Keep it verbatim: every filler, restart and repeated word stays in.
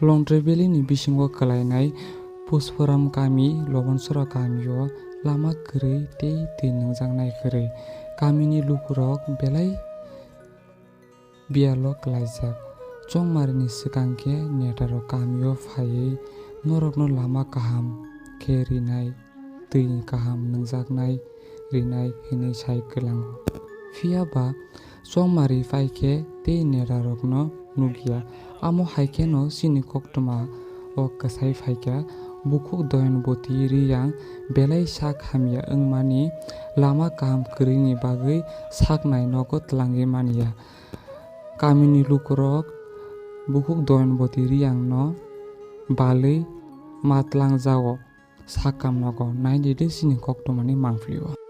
Longtrai Valley ni bisingo kwlainai Pushparam kami, Lobonsora kamio lama kwrwi tei twi nungjaknai kwrwi. Kamini lukurok belai biyalo kwlaijak. Chongmarini swkang khe netarok kamio phaiwi norokno lama kaham khe rinai, twi kaham nungjaknai rinai hwnwi sai kwlango. Phiya ba chongmari phai khe tei netarokno nukya. Amo hai kheno chini koktwma o kwsai phaikha. Bukhuk Doyanboti Riyang belai sak hamya wngmani lama kaham kwrwini bagwi saknai nogo tlangwi manya. Kamini lukurok bukhuk Doyanboti Riyangno balwi ma tlangjao sak kam nogo. Naidi de chini koktwmani mangpili o.